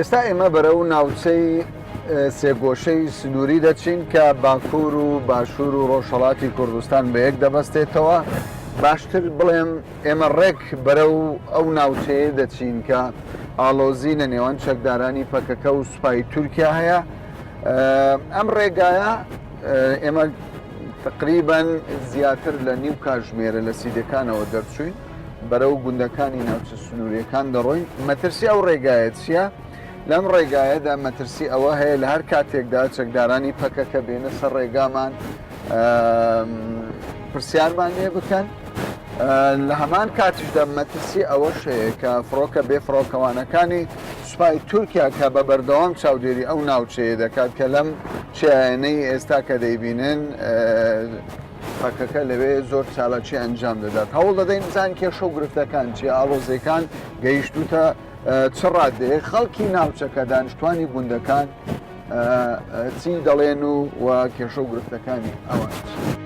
ئێستا ئێمە بەرەو ناوچەی سێگۆشەی سنووری دەچین کە باکوور و باشوور و ڕۆژهەڵاتی کوردستان بە یەک دەبەستێتەوە باشتر بڵێم ئێمە ڕێک بەرەو ئەو ناوچەیە دەچین کە ئاڵۆزی لە نێوان چەکدارانی پەکەکە و سوپای تورکیا هەیە ئەم ڕێگایە ئێمە تقریبان زیاتر لە نیو کاژمێرە لە سیدەکانەوە دەرچوین بەرەو گوندەکانی ناوچە سنووریەکان دەڕۆین مەترسی ئەو ڕێگایە چییە؟ لەم ڕێگایەدا مەترسی ئەوە هەیە لە هەر کاتێکدا چەکدارانی پەکەکە بێنە سەر ڕێگامان پرسیارمان لێ بکەن لە هەمان کاتیشدا مەترسی ئەوەش هەیە کە فڕۆکە بێ فڕۆکەوانەکانی سوپای تورکیا کە بە بەردەوام چاودێری ئەو ناوچەیە دەکات کە لەم چیایانەی ئێستا کە دەیبینن پەکەکە لەوێ زۆر چالاکی ئەنجام دەدات هەوڵ دەدەین بزانین کێشە و گرفتەکان چیە ئاڵۆزیەکان گەیشتوتە چ ڕادەیەک خەڵکی ناوچەکە دانیشتوانی گوندەکان چی دەڵێن و و کێشە و گرفتەکانی ئەوان چی.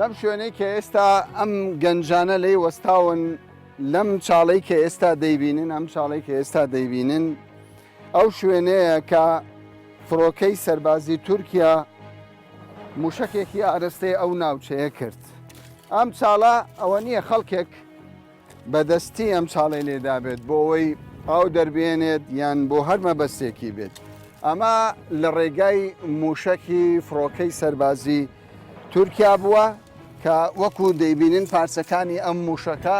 لەم شوێنەی کە ئێستا ئەم گەنجانە لێی وەستاون لەم چاڵەی کە ئێستا دەیبینن ئەم چاڵەی کە ئێستا دەیبینن ئەو شوێنەیە کە فڕۆکەی سەربازی تورکیا موشەکێکی ئارەستەی ئەو ناوچەیە کرد. ئەم چاڵە ئەوە نییە خەڵکێک بە دەستی ئەم چاڵەی لێدابێت بۆ ئەوەی ئاو دەربێنێت یان بۆ هەر مەبەستێکی بێت. ئەمە لە ڕێگای موشەکی فڕۆکەی سەربازی تورکیا بووە کە وەکو دەیبینن پارچەکانی ئەم موشەکە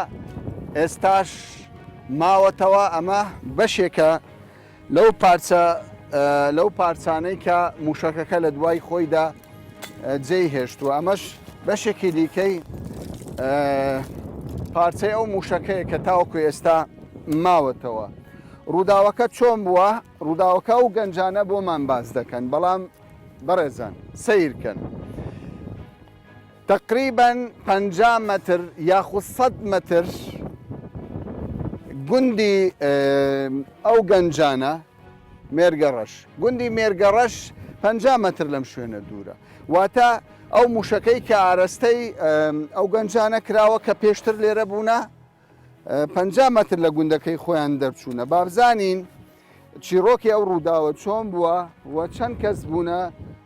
ئێستاش ماوەتەوە ئەمە بەشێکە لەو پارچە لەو پارچانەی کە موشەکەکە لە دوای خۆیدا جێی هێشتووە ئەمەش بەشێکی دیکەی پارچەی ئەو موشەکەیە کە تاوەکو ئێستا ماوەتەوە ڕووداوەکە چۆن بووە ڕووداوەکە و گەنجانە بۆمان باس دەکەن بەڵام بەڕێزان سیرکەن تەقریبەن 50 مەتر یاخود 100 مەتر گوندی ئەو گەنجانە مێرگەڕەش گوندی مێرگەڕەش 50 مەتر لەم شوێنە دوورە واتە ئەو موشەکەی کە ئارەستەی ئەو گەنجانە کراوە کە پێشتر لێرە بوونە 50 مەتر لە گوندەکەی خۆیان دەرچوونە بابزانین چیڕۆکی ئەو ڕووداوە چۆن بووە و چەند کەس بوونە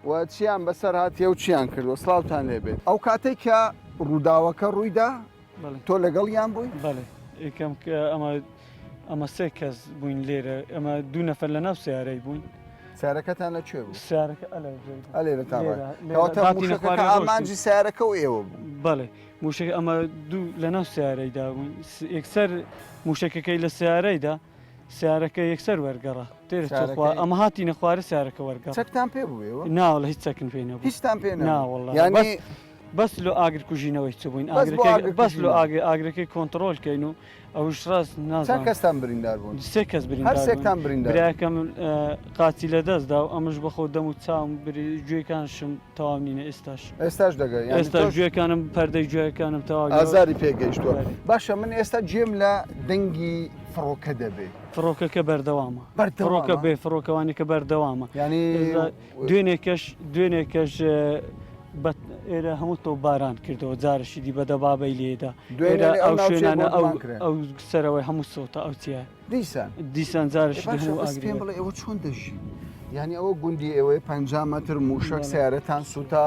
و چیان بەسەر هاتیە و چیان کردووە سڵاوتان لێبێت ئەو کاتێک کە ڕووداوەکە ڕوویدا تۆ لەگەڵیان بووی؟ بەڵێ یەکەم کە ئەمە ئەمە سێ کەس بووین لێرە ئەمە دوو نەفەر لە ناو سیارەی بووین سیارەکەتان لە کوێ بوو؟ سیارەکە ئەلێرە ئامانجی سیارەکە و ئێوە بوو بەڵێ موشەکە ئەمە دوو لە ناو سیارەیدا بووین یەکسەر موشەکەکەی لە سیارەیدا سیارەکە یەکسەر وەرگەڕا تێرە سیارەکەی- ئەمە هاتینە خوارە سیارەکە وەرگەڕا چەکتان پێ بوو ئێوە؟ نا وەڵا هیچ چەکن پێ نەبوو هیچتان پێ نەبوو نا وەڵا یانی بەس بەس لۆ ئاگر کوژینەوەی چ بووین بەس بۆ ئاگرەکەی ئاگر بەس لۆ کوژینەوە. ئاگر ئاگرەکەی کۆنتڕۆل کەین و ئەوش ڕاست چەند نازانم کەستان بریندار بوون؟ سێ کەس بریندار هەر بوون سێکتان بریندار بوون. براکەم اه، قاچی لە دەست دا و ئەمش بەخۆ دەم و چاوم بری گوێکانشم تەواو نینە ئێستاش ئێستاش دەگە یانی ئێستاش تۆش گوێکانم پەردەی گوێکانم تەواو ئازاری پێ گەیشتووە بەلێ. باشە من ئێستا گوێم لە دەنگی فڕۆکە دەبێ. فڕۆکەکە بەردەوامە. بەردەوامە؟ فڕۆکە بێ فڕۆکەوانیەکە بەردەوامە. یانی دوێنێکەش دوێنێکەش بە ئێرە هەموو تۆپباران کردەوە جارشی دی بە دەبابەی لێدا دوێنێ ئێرە ئەو ئەو ناوچەیە شوێنانە ئەو بۆردومان کرا. ئەو سەرەوەی هەموو سۆتا ئەو چیایە. دیسان دیسان جارشی دی باشە هەموو بەس ئاگری پێم بەر. بڵێ ئێوە چۆن دەژین؟ یانی ئەوە گوندی ئێوەیە 50 مەتر مووشەک بەڵێ. سیارەتان سووتا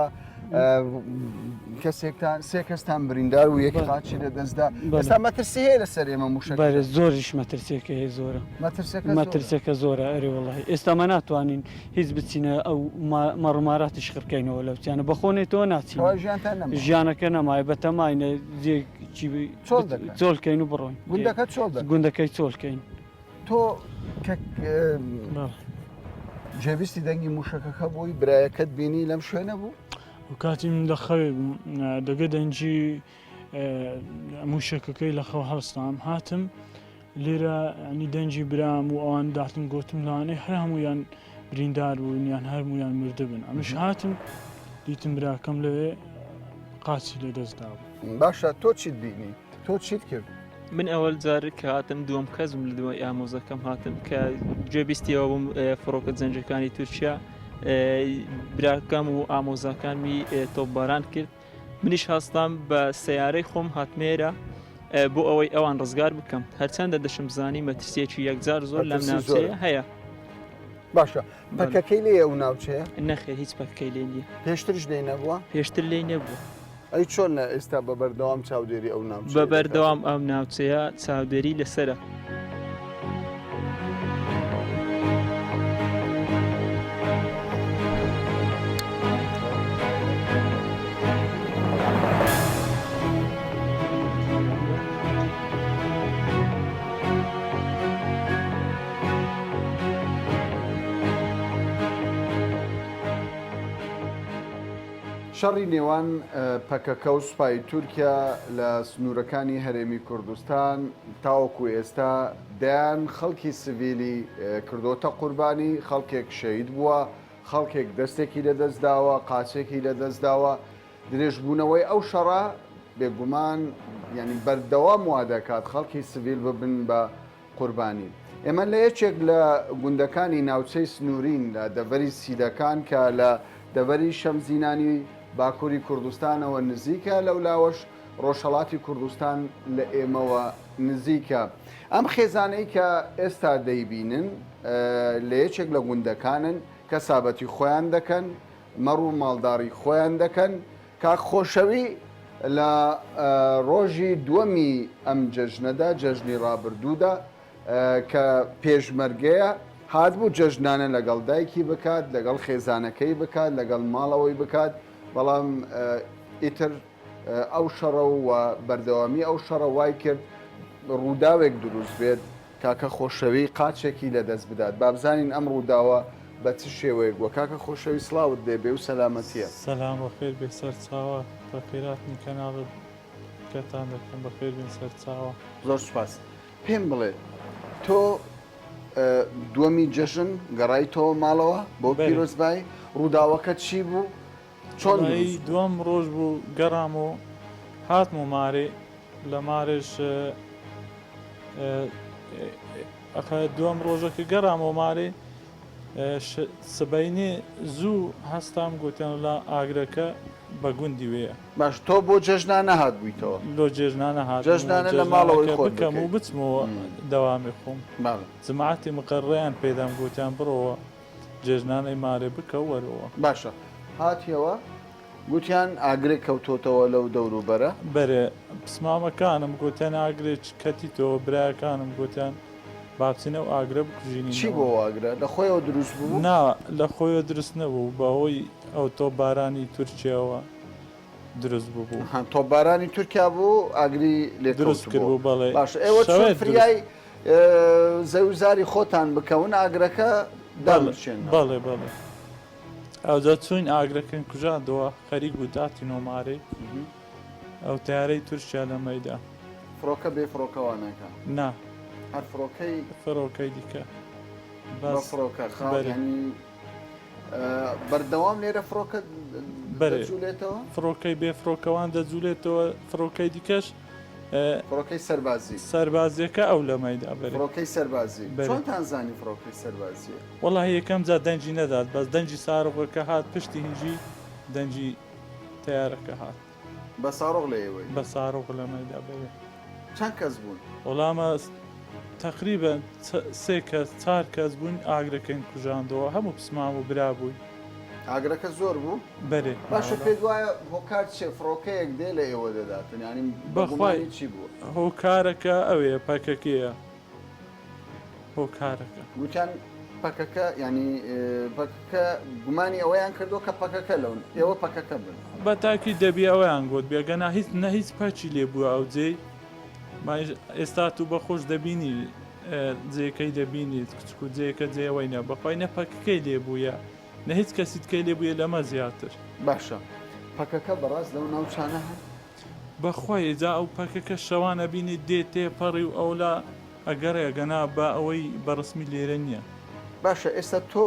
کەسێکتان سێ کەستان بریندار و یەک قاچی لە دەستدا ئێستا مەترسی هەیە لەسەر ئێمە موشەک بەرێ زۆریش مەترسیەکە هەیە زۆرە مەترسەکە مەترسەکە زۆرە ئەرێ وڵی ئێستا مە ناتوانین هیچ بچینە ئەو مەڕماراتیش خڕکەینەوە لەو چیانە بەخۆنێتەوە ناچین ژیانەکە نەمایە بەتەماینە چۆڵکەین و بڕۆین گوندەکە چۆڵ گوندەکەی چۆڵکەین تۆ کە جێویستی دەنگی موشەکەکە بووی برایەکەت بینی لەم شوێنە بوو؟ و کاتی من لە خەوێ بووم دەگە دەنگی موشەکەکەی لە خەو هەڵستام هاتم لێرە ینی دەنگی برام و ئەوان داتم گوتم لەوانەیە هەر هەمویان بریندار بوون یان هەرمویان مردبن ئەمش هاتم. دیتم براکەم لەوێ قاچی لە دەست دابوو. باشە تۆ چیت بینی؟ تۆ چیت کرد؟ من ئەوەل جار کە هاتم دووەم کەس بووم لە دوای ئامۆزەکەم هاتم کە گوێبیستیەوە بووم فڕۆکە جەنگەکانی تورکیا براکەم و ئامۆزاکانمی تۆپباران کرد منیش هەستام بە سیارەی خۆم هاتمێرە بۆ ئەوەی ئەوان ڕزگار بکەم هەرچەندە دەشم زانی مەترسیەکی یەکجار زۆر لەم ناوچەیە هەیە. باشە پەکەکەی لێ ئەو ناوچەیە؟ نەخێر هیچ پەکەکەی لێ نییە. پێشترش لێ نەبووە؟ پێشتر لێی نەبووە. ئەی چۆن ئێستا بە بەردەوام چاودێری ئەو ناوچەیە بە بەردەوام ئەم ناوچەیە چاودێری لەسەرە. شەڕی نێوان پەکەکە و سوپای تورکیا لە سنوورەکانی هەرێمی کوردستان تاوەکو ئێستا دەیان خەڵکی سڤیلی کردۆتە قوربانی، خەڵکێک شەهید بووە، خەڵکێک دەستێکی لەدەستداوە، قاچێکی لەدەستداوە، درێژبوونەوەی ئەو شەڕە بێگومان یانی بەردەوام وا دەکات خەڵکی سڤیل ببن بە قوربانی. ئێمە لە یەکێک لە گوندەکانی ناوچەی سنوورین لە دەڤەری سیدەکان کە لە دەڤەری شەمزینانی باکووری کوردستانەوە نزیکە، لەولاوەش ڕۆژهەڵاتی کوردستان لە ئێمەوە نزیکە. ئەم خێزانەی کە ئێستا دەیبینن لە یەکێک لە گوندەکانن کە سابەتی خۆیان دەکەن، مەڕ و ماڵداڕی خۆیان دەکەن. کاک خۆشەوی لە ڕۆژی دووەمی ئەم جەژنەدا، جەژنی ڕابردوودا کە پێشمەرگەیە، هاتبوو جەژنانە لەگەڵ دایکی بکات، لەگەڵ خێزانەکەی بکات، لەگەڵ ماڵەوەی بکات، بەڵام ئیتر ئەو شەڕە و بەردەوامی ئەو شەڕە وای کرد ڕووداوێک دروست بێت کاکە خۆشەوی قاچێکی لە دەست بدات با بزانین ئەم ڕووداوە بە چ شێوەیەک بووە کاکە خۆشەوی سڵاوت لێ بێ و سەلامەتیە. سەلام بەخێر بێ سەرچاوە بەخێراتنی کەناڵت کەتان دەکەم بەخێر بێن سەرچاوە. زۆر سوپاس پێم بڵێ تۆ دووەمی جەژن گەڕایتەوە ماڵەوە بۆ پیرۆزبایی ڕووداوەکە چی بوو چۆن وەڵایی دووەم ڕۆژ بوو گەڕام و هاتم و مارێ لە مارێش ئەخە دووەم ڕۆژەکە گەڕامەوە مارێ سبەینێ زوو هەستام گوتیان لە ئاگرەکە بە گوندی وێیە. باش تۆ بۆ جەژنا نەهاتبوویتەوە؟ لۆ جێژنا نەهاتم جەژنانە لە ماڵەوەی خۆت بکەم و بچمەوە دەوامی خۆم. جماعەتی مقەرڕیان پێدام گوتیان بڕۆوە جێژنانەی مارێ بکە و وەرەوە. باشە هاتیەوە گوتیان ئاگرێک کەوتۆتەوە لەو دەوروبەرە؟ بەرێ پسمامەکانم گوتیان ئاگرێک کەتیتەوە، برایەکانم گوتیان با بچین ئەو ئاگرە بکوژینینەوە. چی بوو ئەو ئاگرە؟ لە خۆیەوە دروست ببوو؟ نا لە خۆیەوە دروست نەبوو، بە هۆی ئەو تۆپبارانی تورکیاوە دروست ببوو. ها تۆپبارانی تورکیا بوو ئاگری لێ دروست کردبوو؟ بەڵێ. باشە ئێوە چۆن فریای زەویوزاری خۆتان بکەون ئاگرەکە دابچێنەوە. بەڵێ بەڵێ ئەوجا چوین ئاگرەکەن کوژاندەوە خەریک بوو داتینەوە مارەی ئەو تارەی تورکیا لە مەیدا. فڕۆکە بێ فڕۆکەوانەکە؟ نا هەر فڕۆکەی فڕۆکەی دیکە بە فڕۆکە خاڵ بەردەوام لێرە فڕۆکە دەجولێتەوە؟ فڕۆکەی بێ فڕۆکەوان دەجولێتەوە فڕۆکەی دیکەش فڕۆکەی سەربازی. سەربازیەکە ئەو لەمەیدا بەرێ. فڕۆکەی سەربازی. چۆنتان زانی فڕۆکەی سەربازیە؟ وەڵاهی یەکەم جار دەنگی نەدات بەس دەنگی ساروخەکە هات پشتی هینگی دەنگی تەیارەکە هات. بە ساروخ لە ئێوەی؟ بە ساروخ لەمەیدا بەرێ. چەند کەس بوون؟ وەڵا ئەمە تەقریبەن سێ کەس چار کەس بووین ئاگرەکەین کوژاندەوە هەموو پسمام و برا بووین. ئاگرەکە زۆر بوو؟ بەرێ. باشە پێت وایە هۆکار چیە فڕۆکەیەک دێ لە ئێوە دەداتن یانی بە گومانی چی بووە؟ هۆکارەکە ئەوەیە پەکەکەیە هۆکارەکە. گوتیان پەکەکە یانی پەکەکە گومانی ئەوەیان کردووە کە پەکەکە لەون ئێوە پەکەکە بن. بە تاکید دەبی ئەوەیان گوت بێ گەنا هیچ نە هیچ پەکی لێ بووە ئەو جێی ئێستا تو بە خۆش دەبینی جێکەی دەبینیت کچک و جێکە جێوەی نە بەخوای نە پەکەکەی لێ بوویە نە هیچ کەسی تکەی لێ بوویە لەمە زیاتر. باشە پەکەکە بەڕاست لەو ناوچانە هەن؟ بەخوای جا ئەو پەکەکە شەوان ئەبینیت دێ تێ پەڕی و ئەولا ئەگەڕێ گەنا بە ئەوەی بە ڕسمی لێرە نیە. باشە ئێستا تۆ.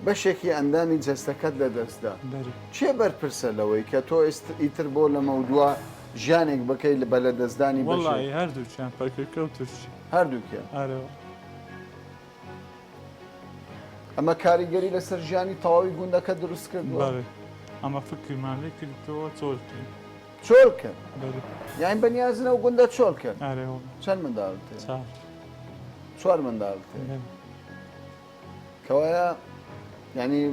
بەشێکی ئەندامی جەستەکەت لەدەستدا. بەری. کێ بەرپرسە لەوەی کە تۆ ئێست ئیتر بۆ لەمەودوا ژیانێک بکەی بە لەدەستدانی بەشێک؟ وەڵایی هەردووکیان پەکەکە و تورکیا. هەردووکیان. ئەرێ. ئەمە کاریگەری لەسەر ژیانی تەواوی گوندەکە دروست کردووە؟ بەڵێ. ئەمە فکرمان لێ کردەوە چۆل کەین. چۆل کەن؟ بەری. یانی بەنیازن ئەو گوندە چۆل کەن؟ ئەرێ وەڵا. چەند منداڵت هەیە؟ چار. چوار منداڵت هەیە. بەری. کەوایە یانی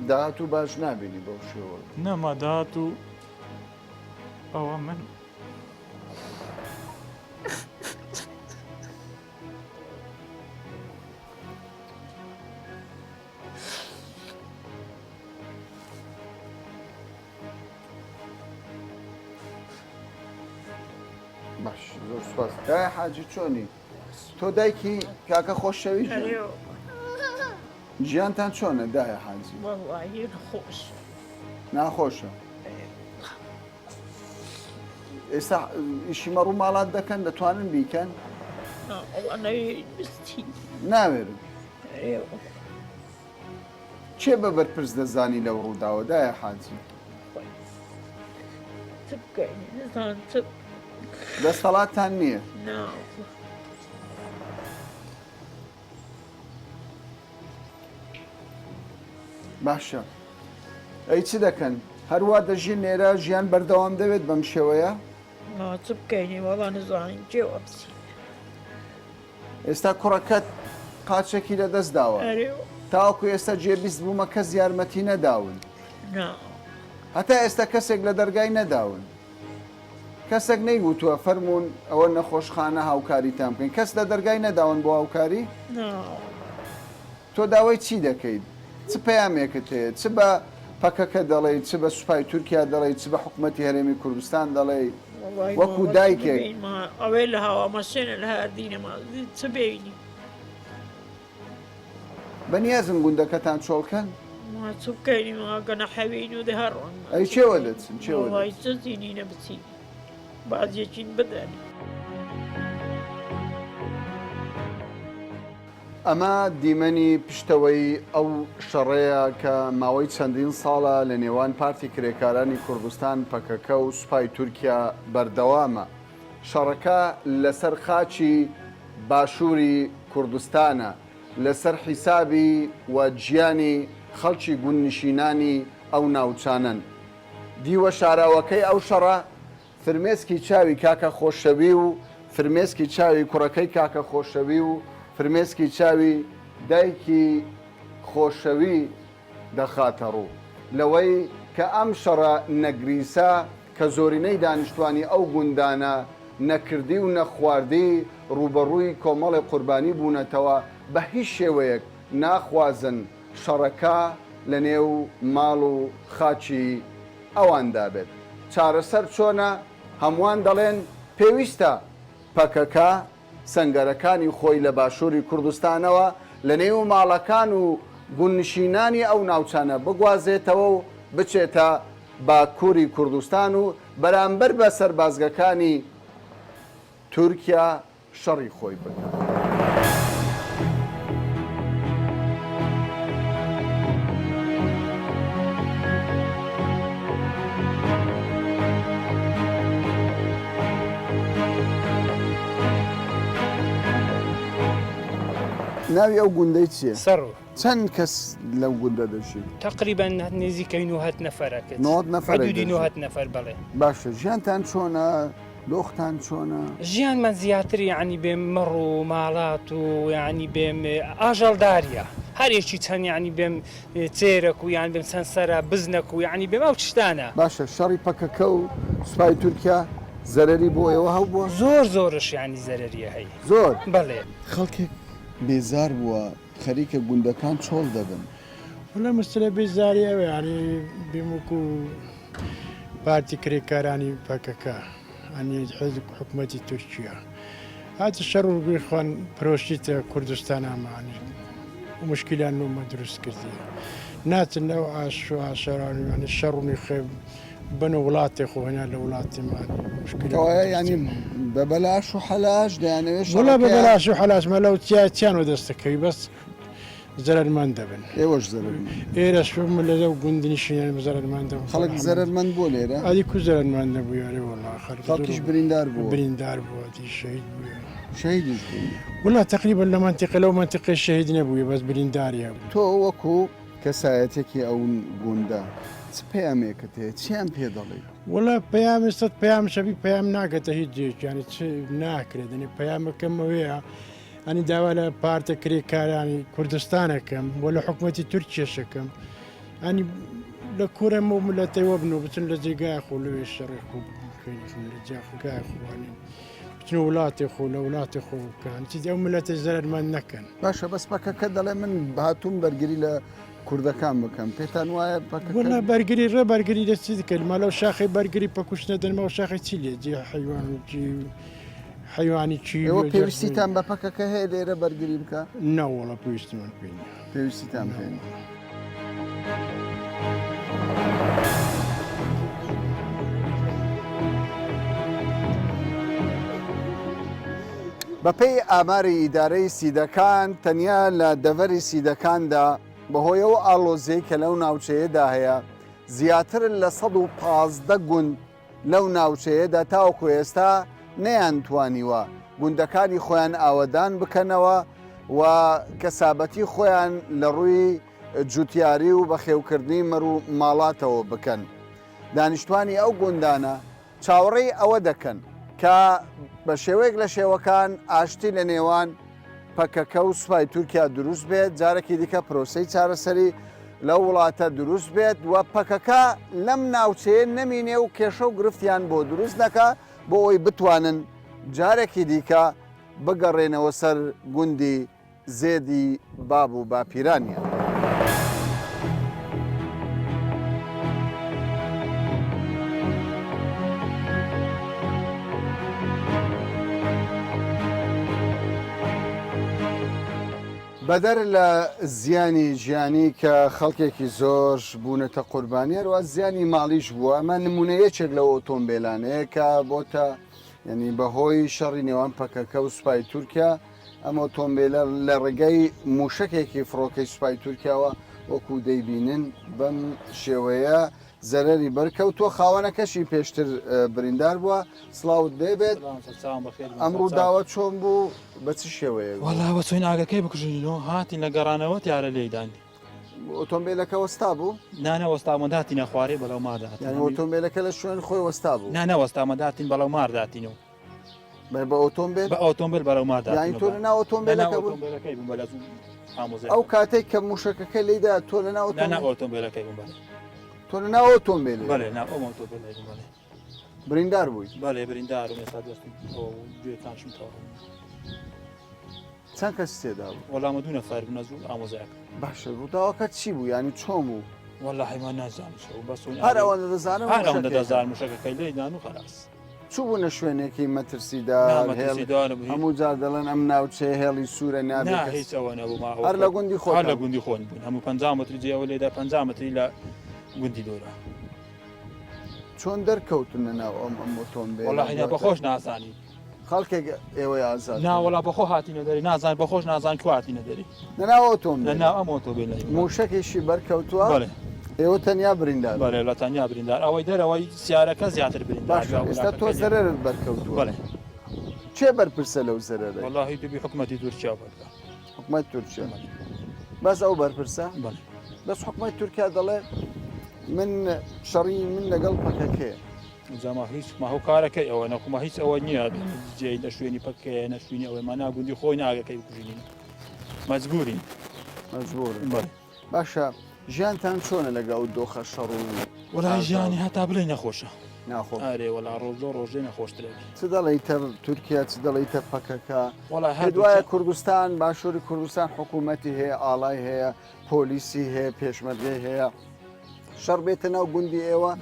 داهاتوو باش نابینی بەو شێوە. نەما داهاتوو ئەوە من. باش زۆر سوپاس دایە حاجی چۆنی؟ تۆ دایکی کاکە خۆشەوی ژیانتان چۆنە دایە حاجی؟ خۆش ناخۆشە ئێستا ئیشی مەڕ و ماڵات دەکەن دەتوانن بیکەن؟ ناوێرن. کێ بە بەرپرس دەزانی لەو ڕووداوە دایە حاجی؟ دەستەڵاتتان نییە؟ باشە ئەی چ دەکەن؟ هەروا دەژین لێرە ژیان بەردەوام دەبێت بەم شێوەیە؟ چ بکەین وەڵا نزانین کێوە بچین. ئێستا کوڕەکەت قاچێکی لەدەست داوە. تاوەکو ئێستا جێبیست بوومە کەس یارمەتی نەداون. هەتا ئێستا کەسێک لە دەرگای نەداون. کەسێک نەیوتووە فەرموون ئەوە نەخۆشخانە هاوکاریتان بکەین. کەس لە دەرگای نەداون بۆ هاوکاری؟ تۆ داوای چی دەکەیت؟ چ پەیامێکت هەیە؟ چ بە پەکەکە دەڵێی، چ بە سوپای تورکیا دەڵێی، چ بە حکومەتی هەرێمی کوردستان دەڵێی؟ وەکو دایکێک. ئەوێ لە هاوا مەسێنە لە هەردینەما چ بینی؟ بەنیازن گوندەکەتان چۆڵ کەن؟ ما چ بکەین گەنە حەوین و دەهەڕۆن. ئەی چێوە دەچن؟ چێوە وەڵی چ زینینە بچین بازیەکین بدەن. ئەمە دیمەنی پشتەوەی ئەو شەڕەیە کە ماوەی چەندین ساڵە لە نێوان پارتی کرێکارانی کوردستان، پەکەکە، و سوپای تورکیا بەردەوامە. شەڕەکە لەسەر خاکی باشووری کوردستانە، لەسەر حیسابی و گیانی خەڵکی گوندنشینانی ئەو ناوچانەن. دیوە شاراوەکەی ئەو شەڕە فرمێسکی چاوی کاکە خۆشەوی و فرمێسکی چاوی کوڕەکەی کاکە خۆشەوی و فرمێسکی چاوی دایکی خۆشەوی دەخاتە ڕوو لەوەی کە ئەم شەڕە نەگریسە کە زۆرینەی دانیشتوانی ئەو گوندانە نەکردی و نەخواردی ڕووبەڕووی کۆمەڵێ قوربانی بوونەتەوە بە هیچ شێوەیەک ناخوازن شەڕەکە لە نێو ماڵ و خاکی ئەواندا بێت. چارەسەر چۆنە؟ هەمووان دەڵێن پێویستە پەکەکە سەنگەرەکانی خۆی لە باشووری کوردستانەوە لە نێو ماڵەکان و گوندنشینانی ئەو ناوچانە بگوازێتەوە و بچێتە باکووری کوردستان و بەرامبەر بە سەربازگەکانی تورکیا شەڕی خۆی بکات. ناوی ئەو گوندەی چییە؟ سەڕو. چەند کەس لەو گوندە دەژین؟ تەقریبەن نزیکەی نۆهەد نەفەرەکت. نۆهەد نەفەرێک حدودی دەژین. نۆهەد نەفەر بەڵێ. باشە ژیانتان چۆنە؟ دۆختان چۆنە؟ ژیانمان زیاتر یەعنی بێ مەڕ و ماڵات و یەعنی بێم ئاژەڵداریە هەر یەکی چەند یەعنی بێم تێرەک و یان بێم چەند سەرە بزنەک و یەعنی بێم ئەو چشتانە. باشە شەڕی پەکەکە و سوپای تورکیا زەرەری بۆ ئێوە هەبووە؟ زۆر زۆرش یەعنی زەرەریە هەی. زۆر؟ بەڵێ. خەڵکێک بێزار بووە خەریکە گوندەکان چۆڵ دەبن. وەلا مەسەلە بێزاری ئەوە یانی بێم وەکو پارتی کرێکارانی پەکەکە ئەنی حزب حکومەتی تورکیا هاتە شەڕ و گوێ خوان پرۆشتیتە کوردستان ئامانی مشکلیان نومە دروست کردیە ناچن ئەو ئاش و ئاشەران ینی شەڕ و نیخێ بن وڵاتی خۆ هەنا لە وڵاتی مانی مشکلە ینی بە بەلاش و حەلاش دەیانەوێت وڵا بە بەلاش و حەلاش مەلەو چیا چیان وەدەستەکەوی بەس. زەرەرمەند دەبن. ئێوەش زەرەرمەند. ئێرەش لەو گوندنشینان زەرەرمەند دەبن. خەڵک زەرەرمەند بووە لێرە؟ ئەدی کو زەرەرمەند نەبووە ئەرێ وەڵا خەڵک خەڵکیش بریندار بووە. بریندار بووە دی شەهید بووە. شەهیدیش بوون. وەڵا تەقریبەن لە مەنتیقە لەو مەنتیقەی شەهید نەبووە بەس برینداری هەبوو. تۆ وەکوو کەسایەتێکی ئەو گوندە چ پەیامێکت هەیە؟ چیان پێ دەڵێی؟ وەڵا پەیامی سەت پەیام شەبی پەیام ناگەتە هیچ جێیەک یانی چ ناکرێت یانی پەیامەکەم ئەوەیە ئەنی داوا لە پارتە کرێکارانی کوردستانەکەم و لە حکوومەتی تورکیەشەکەم ئەنی لە کورەم و ملەتەوە بن و بچن لە جێگای خۆ لەوێ شەڕی خۆ بکەن لە جاخگای خۆوانین بچنە وڵاتی خۆ لە وڵاتی خۆ بکەن چیت ئەو ملەتە زەرەرمەند نەکەن. باشە بەس پەکەکە دەڵێ من هاتووم بەرگری لە کوردەکان بکەم پێتان وایە پەکەکە وەڵا بەرگری ڕێ بەرگری لە چی دکەن مالەو شاخی بەرگری پەکوشتنە دەنمەوە شاخی چی لێ جێ حیوان و جی حیوانی چی ئێوە پێویستیتان بە پەکەکە هەیە لێرە بەرگری بکە؟ نەوەڵا پێویستیمان پێ نییە. پێویستیتان پێ نییە. بەپێی ئاماری ئیدارەی سیدەکان تەنیا لە دەڤەری سیدەکاندا بەهۆی ئەو ئاڵۆزیەی کە لەو ناوچەیەدا هەیە زیاتر لە 115 گوند لەو ناوچەیەدا تاوەکو ئێستا نەیانتوانیوە گوندەکانی خۆیان ئاوەدان بکەنەوە و کەسابەتی خۆیان لە ڕووی جوتیاری و بەخێوکردنی مەر و ماڵاتەوە بکەن. دانیشتوانی ئەو گوندانە چاوەڕێی ئەوە دەکەن کە بە شێوەیەک لە شێوەکان ئاشتی لە نێوان پەکەکە و سوپای تورکیا دروست بێت، جارێکی دیکە پرۆسەی چارەسەری لەو وڵاتە دروست بێت و پەکەکە لەم ناوچەیە نەمینێ و کێشە و گرفتیان بۆ دروست نەکا بۆ ئەوەی بتوانن جارێکی دیکە بگەڕێنەوە سەر گوندی زێدی باب و باپیرانیان. بەدەر لە زیانی گیانی کە خەڵکێکی زۆر بوونەتە قوربانی هەروە زیانی ماڵیش بووە ئەمە نمونە یەکێک لەو ئۆتۆمبیلانەیە کە بۆتە یعنی بەهۆی شەڕی نێوان پەکەکە و سوپای تورکیا ئەم ئۆتۆمبیلە لە ڕێگەی موشکێکی فڕۆکەی سوپای تورکیاوە وەکو دەیبینن بەم شێوەیە زەرەری بەرکەوتووە خاوەنەکەشی پێشتر بریندار بووە سڵاوت لێبێت ئەم ڕووداوە چۆن بوو بە چ شێوەیە وەڵا بە چۆین ئاگەکەی بکوژینەوە هاتین لە گەڕانەوە تیارە لێدان ئۆتۆمبیلەکە وەستا بوو نانە وەستامە داتینە خوارێ بەڵەو ماردا ئۆتۆمبیلەکە لە شوێن خۆی وەستا بوو نانە وەستامە داتین بەڵەو مارداتینەوە بە ئۆتۆمبیل بە ئۆتۆمبیل بەرەو ماردا یانی تۆ لە ناو ئۆتۆمبیلەکە بوو ئۆتۆمبیلەکەی بووم بەلە ئامۆزای ئەو کاتێک کە موشەکەکە لێدا تۆ لە ناو لە ناو ئۆتۆمبیلەکەی بووم بەڵێ تۆ لە ناو ئۆتۆمبیل بەڵێ ناو ئەو ئۆتۆمبیلەی بووم بەڵێ بریندار بووی بەڵێ بریندارم ئێستا دەستم ئەوە گوێکانشم تەواو چەند کەس تێدا بوو وەڵامە دوو نەفەر بوون ئەزوو ئامۆزایەک باشە ڕووداوەکە چی بوو یانی چۆن بوو وەڵاهی من نازانم چۆن بەس هەر ئەوەندە دەزانم هەر ئەوەندە دەزانم موشەکەکەی لێدان و خەلاس چووبوونە شوێنێکی مەترسیدار هەموو جار دەڵێن ئەم ناوچەیە هێڵی سوورە نابێت هیچ ئەوە نەبوو هەر لە گوندی خۆ لە گوندی خۆن بوون هەموو 50 متری جێەوە لێدا 50 متری لە گوندی دۆرە چۆن دەرکەوتن لە ناو ئەم ئەم ئۆتۆمبێل وەڵاهی بە خۆش نازانی خەڵکێک ئێوەی ئازاد نا وەڵا بەخۆ هاتینە دەری نازان بەخۆش نازان کو هاتینە دەری لە ناو ئۆتۆمبێل لە ناو ئەم ئۆتۆمبێلە موشەکێکی بەرکەوتووە بەڵێ ئێوە تەنیا بریندار بەڵێ لە تەنیا بریندار ئەوەی دەرەوەی سیارەکە زیاتر بریندار باشە ئێستا تۆ زەرەرت بەرکەوتووە بەڵێ کێ بەرپرسە لەو زەرەرە وەڵاهی دەبی حکومەتی تورکیا بەرپرسە حکومەت تورکیا بەس ئەو بەرپرسە بەڵێ بەس حکومەت تورکیا دەڵێ من شەڕی من لەگەڵ پەکەکەیە ئینجا ما هیچ ما هۆکارەکەی ئەوە نەکو ما هیچ ئەوە نییە جێی لە شوێنی پەکەیە نە شوێنی ئەوەی ما ناگوندی خۆی ناگەکەی بکوژینین مەجبورین مەجبور باشە ژیانتان چۆنە لەگە ئەو دۆخە شەڕ و وەڵا ژیانی هەتا بڵێ نەخۆشە ناخۆ ئارێ وەڵا ڕۆژ لۆ ڕۆژێ نەخۆشترێ چ دەڵێیتە تورکیا چ دەڵێیتە پەکەکە وەڵا هەر دوایە کوردستان باشووری کوردستان حکوومەتی هەیە ئاڵای هەیە پۆلیسی هەیە پێشمەرگەی هەیە شەڕ بێتە ناو گوندی ئێوە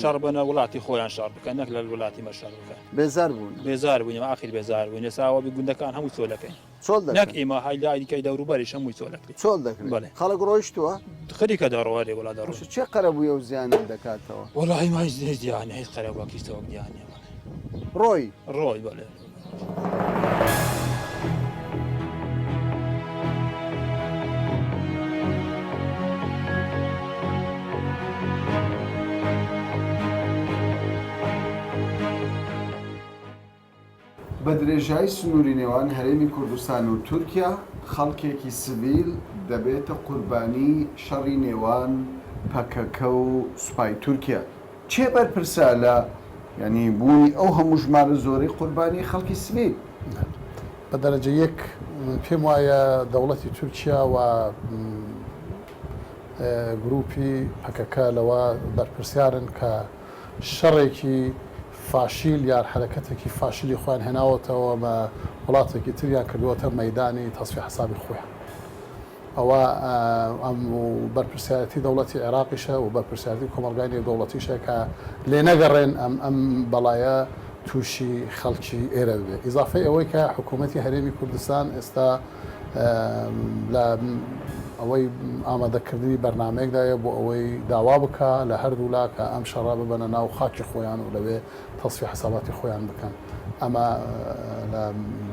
شەڕ بەنە وڵاتی خۆیان شەڕ بکەن نەک لە وڵاتی مە شەڕ بکەن بێزار بوون بێزار بووین ئاخیر بێزار بووین ئێساوە بی گوندەکان هەموو چۆلەکەین چۆل نەک ئێمە های لای دیکەی دەوروبەریش هەمووی چۆل دەکرێت چۆل دەکرێت بەڵێ خەڵک ڕۆیشتووە خەریکە دەڕۆ لێ وڵا دەڕۆ چێ قەرەبووی ئەو زیانە دەکاتەوە وەڵی ما هیچ هیچ زیانە هیچ قەرەبووەکی سەوەک دیانە ڕۆی ڕۆی بەڵێ بە درێژایی سنووری نێوان هەرێمی کوردستان و تورکیا، خەڵکێکی سڤیل دەبێتە قوربانی شەڕی نێوان پەکەکە و سوپای تورکیا. کێ بەرپرسە لە یانی بوونی ئەو هەموو ژمارە زۆرەی قوربانی خەڵکی سڤیل؟ بە دەرەجە یەک پێم وایە دەوڵەتی تورکیا و گروپی پەکەکە لەوە بەرپرسیارن کە شەڕێکی فاشیل یان حەرەکەتێکی فاشیلی خۆیان هێناوەتەوە بە وڵاتێکی تریان کردووەتە مەیدانی تەسفیە حسابی خۆیان. ئەوە ئەم و بەرپرسیارەتی دەوڵەتی عێراقیشە و بەرپرسیارەتی کۆمەڵگای نێودەوڵەتیشە کە لێنەگەڕێن ئەم ئەم بەڵایە تووشی خەڵکی ئێرە ببێ. ئیزافەی ئەوەی کە حکوومەتی هەرێمی کوردستان ئێستا لە ئەوەی ئامادەکردنی بەرنامەیەکدایە بۆ ئەوەی داوا بکا لە هەردوولا کە ئەم شەڕە ببەنە ناو خاکی خۆیان و لەوێ تەسفیە حساباتی خۆیان بکەن. ئەمە لە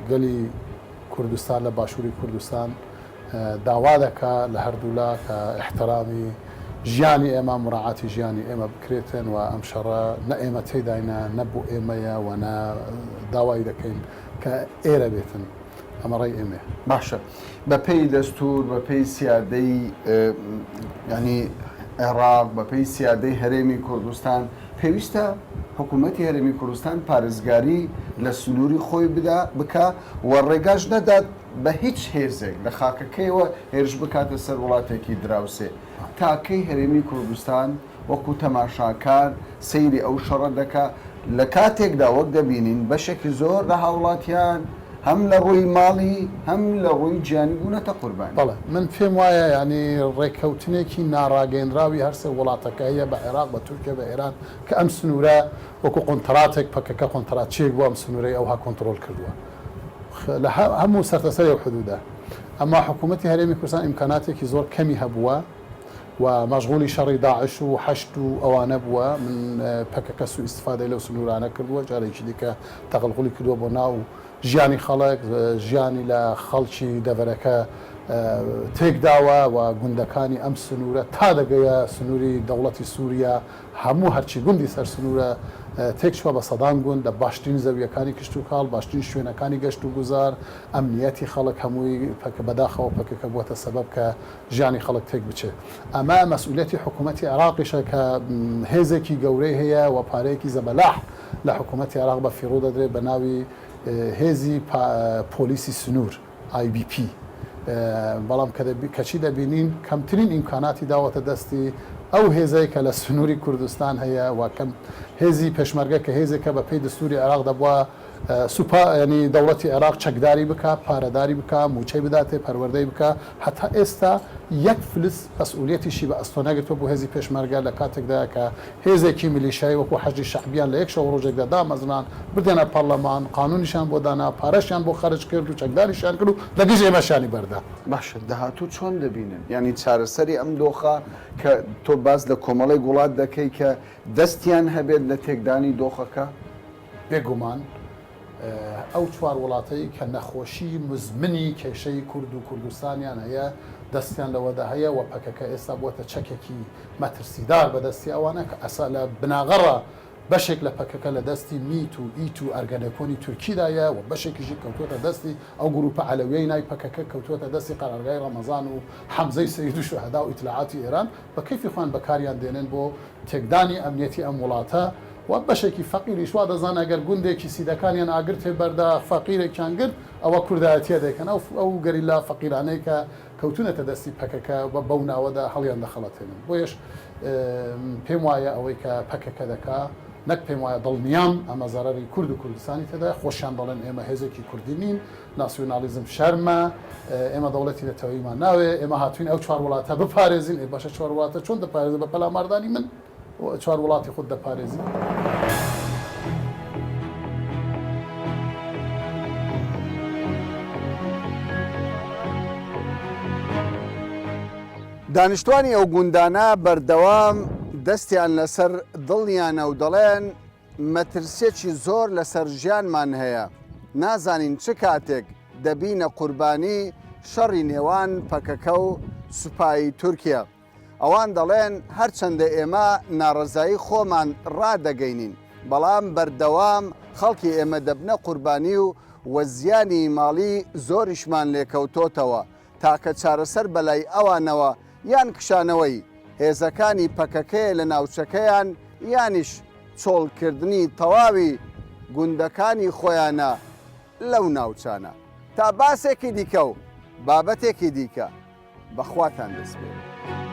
گەلی کوردستان لە باشووری کوردستان داوا دەکا لە هەردوولا کە ئیحترامی ژیانی ئێمە، موراعاتی ژیانی ئێمە بکرێتن و ئەم شەڕە نە ئێمە تێیداینە، نە بۆ ئێمەیە و نە داوای دەکەین کە ئێرە بێتن. ئەمە ڕای ئێمەیە. باشە بە پێی دەستوور، بە پێی سیادەی یانی عێڕاق، بە پێی سیادەی هەرێمی کوردستان، پێویستە حکوومەتی هەرێمی کوردستان پارێزگاری لە سنووری خۆی بدا بکا و ڕێگاش نەدات بە هیچ هێزێک لە خاکەکەیەوە هێرش بکاتە سەر وڵاتێکی دراوسێ. تا کەی هەرێمی کوردستان وەکو تەماشاکار سەیری ئەو شەڕە دەکا، لە کاتێکدا وەک دەبینین بەشێکی زۆر لە هاوڵاتیان هەم لە ڕووی ماڵی هەم لە ڕووی گیانی بوونەتە قوربانی. بەڵێ من پێم وایە یانی ڕێککەوتنێکی ناڕاگەیەنراوی هەرسێ وڵاتەکە هەیە بە عێراق بە تورکیە بە ئێران کە ئەم سنوورە وەکو قۆنتەراتێک پەکەکە قۆنتەراتچیەک بووە ئەم سنوورەی ئەوها کۆنتڕۆڵ کردووە لە هەموو سەرتەسەری ئەو حدوودە ئەما حکوومەتی هەرێمی کوردستان ئیمکاناتێکی زۆر کەمی هەبووە و مەشغولی شەڕی داعش و حەشد و ئەوانە بووە، من پەکەکە سوئیستفادەی لەو سنوورانە کردووە، جارێکی دیکە تەغەلغولی کردووە بۆ ناو ژیانی خەڵک، ژیانی لە خەڵکی دەڤەرەکە تێکداوە و گوندەکانی ئەم سنوورە تا دەگەیە سنووری دەوڵەتی سووریا هەموو هەرچی گوندی سەر سنوورە تێکچووە بە سەدان گوند لە باشترین زەوییەکانی کشتوکاڵ، باشترین شوێنەکانی گەشت و گوزار، ئەمنییەتی خەڵک هەمووی پەکە بەداخەوە پەکەکە بووەتە سەبەب کە ژیانی خەڵک تێک بچێت. ئەمە مەسئولیەتی حکومەتی عێراقیشە کە هێزێکی گەورەی هەیە و پارەیەکی زەبەلاح لە حکومەتی عێراق بە فیڕۆ دەدرێت بە ناوی هێزی پۆلیسی سنوور، IBP، بەڵام کەچی دەبینین کەمترین ئیمکاناتی داوەتە دەستی ئەو هێزەی کە لە سنووری کوردستان هەیە و کەم هێزی پێشمەرگە کە هێزێکە بە پێی دەستووری عێراق دەبوا سوپا یانی دەوڵەتی عێراق چەکداری بکا، پارەداری بکا، مووچەی بداتێ، پەروەردەی بکا، هەتا ئێستا یەک فلس مەسئولیەتیشی بە ئەستۆ نەگرتووە بۆ هێزی پێشمەرگە، لە کاتێکدایە کە هێزێکی میلیشیایی وەکوو حەشدی شەعبیان لە یەک شەو و ڕۆژێکدا دامەزران، بردیانە پەڕلەمان، قانوونیشیان بۆ دانا، پارەشیان بۆ خەرج کرد و چەکداریشیان کرد و لە دژ ئێمەشیانی بەردا. باشە داهاتوو چۆن دەبینن؟ یانی چارەسەری ئەم دۆخە کە تۆ باس لە کۆمەڵێک وڵات دەکەی کە دەستیان هەبێت لە تێکدانی دۆخەکە؟ بێگومان ئەو چوار وڵاتەی کە نەخۆشی مزمنی کێشەی کورد و کوردستانیان هەیە دەستیان لەوەدا هەیە و پەکەکە ئێستا بووەتە چەکێکی مەترسیدار بە دەستی ئەوانە کە ئەسا لە بناغەڕا بەشێک لە پەکەکە لە دەستی میت و ئیت و ئەرگەنەکۆنی تورکیدایە و بەشێکیشی کەوتووەتە دەستی ئەو گرووپە عەلەویەی نای پەکەکە کەوتووەتە دەستی قەرارگای ڕەمەزان و حەمزەی سەید و شوهەدا و ئیتلاعاتی ئێران بە کەیفی خۆیان بەکاریان دێنن بۆ تێکدانی ئەمنیەتی ئەم وڵاتە و بەشێکی فەقیریش وا دەزانن ئەگەر گوندێکی سیدەکانیان ئاگر تێ بەردا فەقیرێکیان گرت ئەوە کوردایەتیە دەیکەن ئەو ئەو گەریلا فەقیرانەی کە کەوتونەتە دەستی پەکەکە و بەو ناوەدا هەڵیان دەخەڵەتێنن بۆیەش پێم وایە ئەوەی کە پەکەکە دەکا نەک پێم وایە دڵنیام ئەمە زەرەری کورد و کوردستانی تێدایە خۆشیان دەڵێن ئێمە هێزێکی کوردی نین ناسیۆنالیزم شەرمە، ئێمە دەوڵەتی نەتەوەییمان ناوێ، ئێمە هاتووین ئەو چوار وڵاتە بپارێزین، ئێ باشە چوار وڵاتە چۆن دەپارێزی؟ بە پەلاماردانی من چوار وڵاتی خۆت دەپارێزی؟ دانیشتوانی ئەو گوندانە بەردەوام دەستیان لەسەر دڵیانە و دەڵێن، مەترسیەکی زۆر لەسەر ژیانمان هەیە، نازانین چ کاتێک دەبینە قوربانی شەڕی نێوان پەکەکە و سوپای تورکیە. ئەوان دەڵێن هەرچەندە ئێمە ناڕەزایی خۆمان ڕادەگەینین، بەڵام بەردەوام خەڵکی ئێمە دەبنە قوربانی و. و زیانی ماڵی زۆریشمان لێکەوتۆتەوە، تاکە چارەسەر بەلای ئەوانەوە یان کشانەوەی هێزەکانی پەکەکەیە لە ناوچەکەیان یانیش چۆڵکردنی تەواوی گوندەکانی خۆیانە لەو ناوچانە. تا باسێکی دیکە و بابەتێکی دیکە بە خواتان دەسپێرم.